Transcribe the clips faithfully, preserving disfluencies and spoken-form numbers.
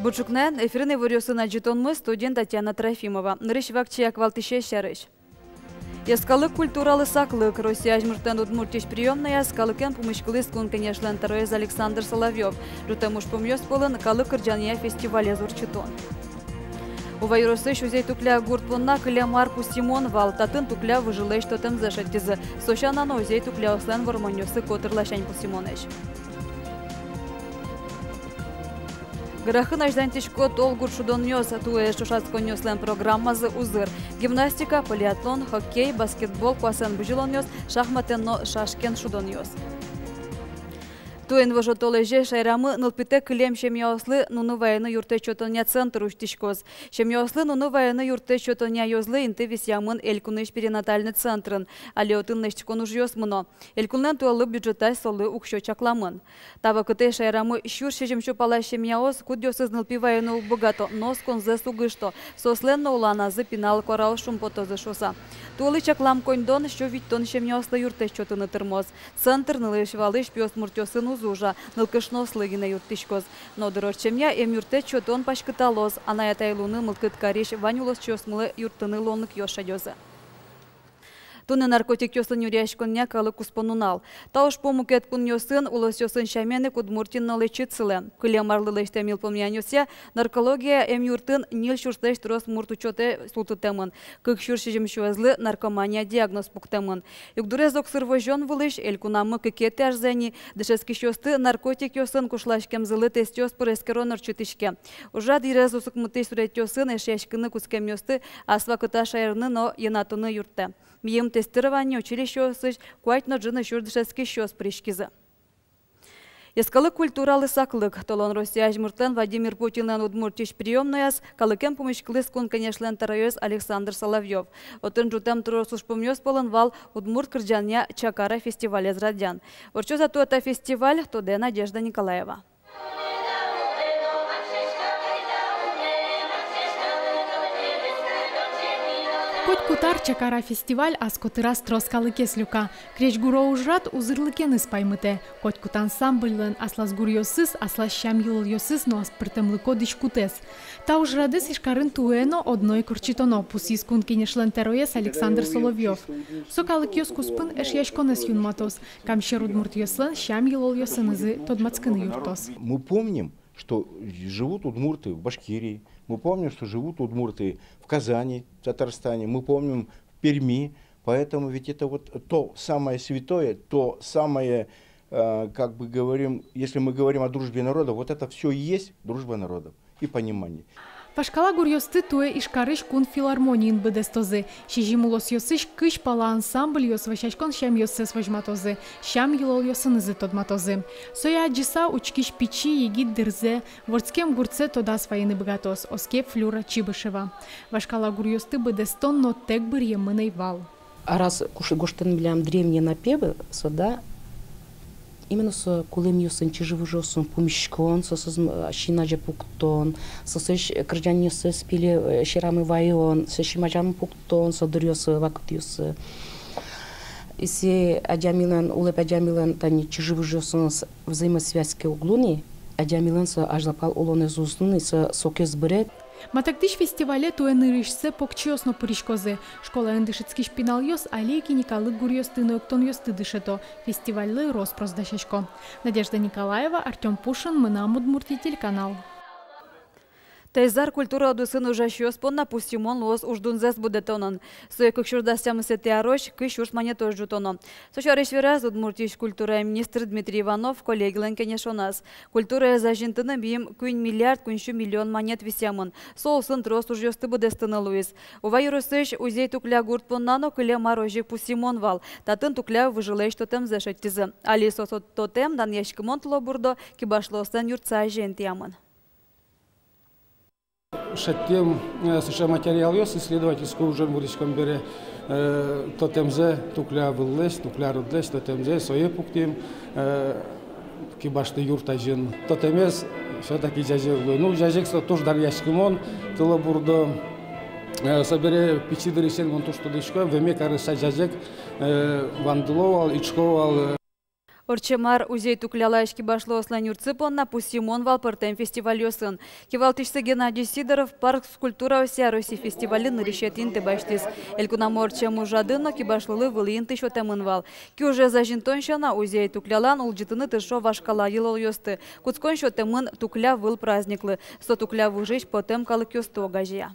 Бур ӵукнаен! Эфирын иворъёсын адӟытонмы, студиын Татьяна Трофимова. Нырысь вакчияк валтӥсез сярысь. Йӧскалык культуралы саклык. Россия азьмуртлэн Удмуртиысь приёмнояз калыкен пумиськылӥз Кун Кенешлэн тӧроез Александр Соловьёв. Ӝутэм ужпумъёс пӧлын калык кырӟанъя фестивалез ортчытон. Ува ёросысь Узей-Тукля гурт понна кылем ар пусйымон вал. Татын Тукля выжылэсь тотэмзэ шедьтӥзы. Со сяна но Узей-Тукляослэн вормонъёссы котыр ласянь пусйымонэсь. Грахын азьланьтӥсько толгурт шудонъёс. Туэ ӵошатсконъёслэн программазы узыр: гимнастика, полиатлон, хоккей, баскетбол, куасэн бызьылонъёс, шахматэн но шашкаен шудонъёс. Туэ, инвожо толэзе, шаерамы нылпитэк кылем семьяослы нуны вайыны юрттэт сётонъя центр усьтӥськоз. Семьяослы нуны вайыны юрттэт сётонъя ёзлы инты висъямын Элькунысь перинатальный центрын. Али отын лэсьтӥськон ужъёс мыно. Элькунлэн туэлы бюджетазь солы уксё чакламын. Та вакытэ шаерамы сюрс сизьымсю пала семьяос, кудъёсыз нылпи вайыны уг быгато но осконзэс уг ышто, соослэн но улоназы пинал куараос шумпотозы шуыса. Туэлы чаклам коньдон сю витьтон семьяослы юрттэт сётыны тырмоз. Центр нылысь-валысь пиосмуртъёсын уз ужа, нылкышноослы гинэ юрттӥськоз. Но дыр ортчемъя эмъюрттэт сётон паськыталоз, анай-атай луыны мылкыд карись вань улосчиосмылы юрттыны луонлыкъёс шедёзы. Туннэ наркотикъёсын нюръяськонъя калык куспо нунал. Та ужпум мукет кунъёсын, улосъёсын сямен ик, Удмуртиын но лэчыт сылэ. Кылем арлы лэсьтэм йылпумъянъёсъя, наркология эмъюртын ньыль сюрслэсь трос мурт учётэ султытэмын. Кык сюрс сизьымсюэзлы наркомания диагноз пуктэмын. Югдурез огсыр возён вылысь элькунамы кыкетӥ арзэ ини дышетскисьёсты наркотикъёсын кушласькемзылы тестъёс пыр эскерон ортчытӥське. Ужрад йырез усыкмытӥсь суретъёсын эшъяськыны кутскемъёсты ас вакыта шаерыны но йӧнатыны юрттэ. Мийым тестирование училищеосысь куать но ӝыны сюрс дышетскисьёс пыриськизы. Йӧскалык культуралы саклык. Толон Россия азьмуртлэн Владимир Путинлэн Удмуртиысь приёмнояз калыкен пумиськылӥз Кун Кенешлэн тӧроез Александр Соловьёв. Отын ӝутэм трос ужпумъёс пӧлын вал удмурт кырӟанъя «Чакара» фестивалез радъян. Ортчоз-а туэ та фестиваль, тодэ Надежда Николаева. Котькуд ар «Чакара» фестиваль ас котыраз трос калыкез люка. Крезьгуро ужрад узырлыкеныз паймытэ. Котькуд ансамбльлэн аслаз гуръёсыз, аслаз сям-йылолъёсыз но аспӧртэмлыко дӥськутэз. Та ужрадэз Ижкарын туэ но одно ик ортчытоно, пусйиз Кун Кенешлэн тӧроез Александр Соловьёв. Со калыкъёс куспын эшъяськонэз юнматоз. Камсьӧр удмуртъёслэн сям-йылолъёсынызы тодматскыны юрттоз. Мы помним, что живут удмурты в Башкирии, мы помним, что живут удмурты в Казани, в Татарстане, мы помним в Перми. Поэтому ведь это вот то самое святое, то самое, э, как бы говорим, если мы говорим о дружбе народов, вот это всё и есть дружба народов и понимание. Вашкала гуръёсты туэ Ижкарысь кун филармониын быдэстозы. Сизьым улосъёсысь кызь пала ансамбльёс вӧсяськон сямъёссэс возьматозы, сям-йылолъёсынызы тодматозы. Сое адӟыса, учкись пичи, егит дырзэ, вордскем гуртсэ тодаз вайыны быгатоз, оске Флюра Чибышева. Вашкала гуръёсты быдэстон но тэк быръемын ӧй вал. А раз куш-, гожтэмын милям древние напевы, со, да, именно со кулэмъёсын, чыжы-выжыосын пумиськон, соосыз, м, син азе пуктон, соослэсь кырӟанъёссэс пиле, э, сьӧрамы вайон, со син азямы пуктон, со дыръёсы, вакытъёсы. Если адямилэн, улэп адямилэн тани чыжы-выжыосын с-, взаимосвязь ке уг луы ни, адямилэн со азьлапал улонэз уз луы ни, со сокез быре. Матыктӥсь фестивале туэ нырысьсэ покчиос но пыриськозы. Школаын дышетскись пиналъёс али ик ини калык гуръёсты но эктонъёсты дышето, фестивальлы рос-прос дасясько. Надежда Николаева, Артём Пушин, «Мынам Удмуртие» телеканал. Таиз ар культура удысын ужасьёс понна пусйымон луоз уждунзэс будэтонын. Сое кык сюрс дас тямысэтӥ арозь кызь сюрс манетозь ӝутоно. Со сярысь вераз Удмуртиысь культурая министр Дмитрий Иванов коллегилэн кенешоназ. Культураез азинтыны мийым куинь миллиард куинь сю миллион манет висъямын. Со улсын трос ужъёсты быдэстыны луиз. Ува ёросысь Узей-Тукля гурт понна но кылем ар озьы ик пусйымон вал. Татын Тукля выжылэсь тотэмзэ шедьтӥзы. Али со, со тотэм данъяськымон тылобурдо кибашлыослэн юртсы азе интыямын. Шедьтӥм, э, сыӵе материалъёс, исследовательской ужен вуриськом бере, э, тотэмзэ, Тукля выллэсь, Тукля родлэсь тотэмзэ, сое пуктӥм, э, кибашлы юрт азьын. Тотэмез всё-таки ӟазег луэ. Ну, ӟазег со туж данъяськымон тылобурдо. Э, собере пичи дырысен мон туж тодӥсько, веме карыса ӟазег, э, вандыло вал, ичко вал, э. Ортчем ар Узей Туклялэсь кибашлыослэн юртсы понна пусйымон вал пӧртэм фестивальёсын. Кивалтӥсьсы Геннадий Сидоров парк скульптураосъя Россия фестивальын нырысетӥ инты басьтӥз. Элькунамы ортчем ужрадын но кибашлылы вылӥ инты сётэмын вал. Киужез азинтон сяна, Узей Туклялан улӟытыны тыршо вашкала йылолъёсты. Кутскон сётэмын Тукля выл праздниклы. Со Тукля выжысь потэм калыкъёсты огазея.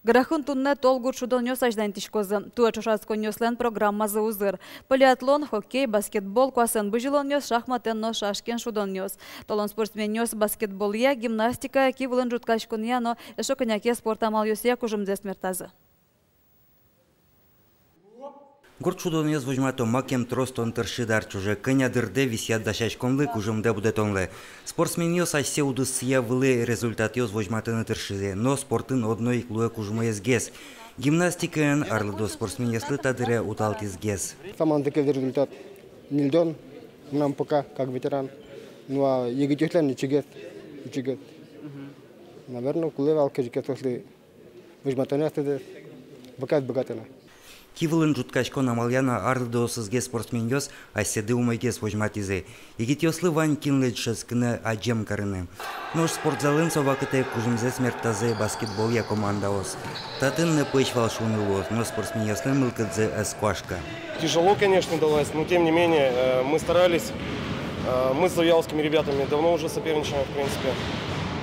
Грахын туннэ тол гурт шудонъёс азьланьтӥськозы. Туэ ӵошатсконъёслэн программазы узыр. Полиатлон, хоккей, баскетбол, куасэн бызьылонъёс, шахматэн но шашкаен шудонъёс. Толон спортсменъёс баскетболъя, гимнастикая, ки вылын ӝутскаськонъя но эшшо кӧня ке спорт амалъёсъя кужымзэс мертазы. Гурт шудонъёс возьмато, макем трос тон тыршид ар ӵоже, кӧня дырдэ висъяд дасяськонлы, кужымдэ будэтонлы. Спортсменъёс асьсэ удысъя вылӥ результатъёс возьматыны тыршизы, но спортын одно ик луэ кужмоезгес. Гимнастикаын арлыдо спортсменъёслы та дыре уталтӥзгес. Самой ӟеч результат ньыльдон, мынам пока, как ветеран. Ну а егитъёслэн ичигес, ичигес. Наверно, кулэ вал кызьы ке соослы возьматыны астэ, быгатэ, быгатэ на. Ки вылын ӝутскаськон амалъя но арлыдоосызгес спортсменъёс асьсэды умойгес возьматӥзы. Егитъёслы вань кинлы дышетскыны, адӟем карыны. Нош спортзалын со вакытэ кужымзэс мертазы баскетболъя командаос. Татын но пӧсь вал шуыны луоз, но спортсменъёслэн мылкыдзы ӧз куашка. Тяжело, конечно, далось, но тем не менее, э, мы старались. Э, мы с завьяловскими ребятами давно уже соперничаем, в принципе.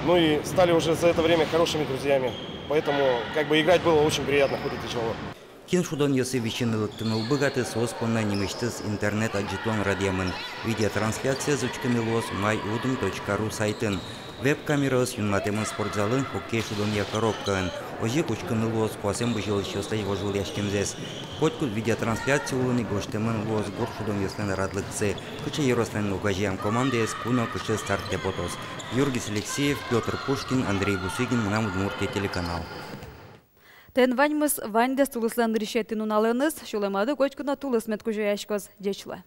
Ну и стали уже за это время хорошими друзьями. Поэтому, как бы, играть было очень приятно, хоть и тяжело. Кин шудонъёсы висьыны лыктыны уг быгаты, соос понна нимысьтыз интернет-адӟытон радъямын. Видеотрансляциез учкыны луоз май удм точка ру сайтын. Веб-камераос юнматэмын спортзалын хоккей шудонъя коробкаын. Озьы ик учкыны луоз куасэн бызьылӥсьёслэсь вожвылъяськемзэс. Котькуд видеотрансляция улын ик гожтэмын луоз гурт шудонъёслэн радлыксы, кыӵе ёрослэн огазеям командаез, ку но кыӵе стартэ потоз. Юргис Алексеев, Пётр Пушкин, Андрей Бусыгин, «Мынам Удмуртие» телеканал. Тӥни ваньмыз. Ваньдэс тулыслэн нырысетӥ нуналэныз. Сюлэмады котьку но тулыс мед кузёяськоз. Ӟеч луэ.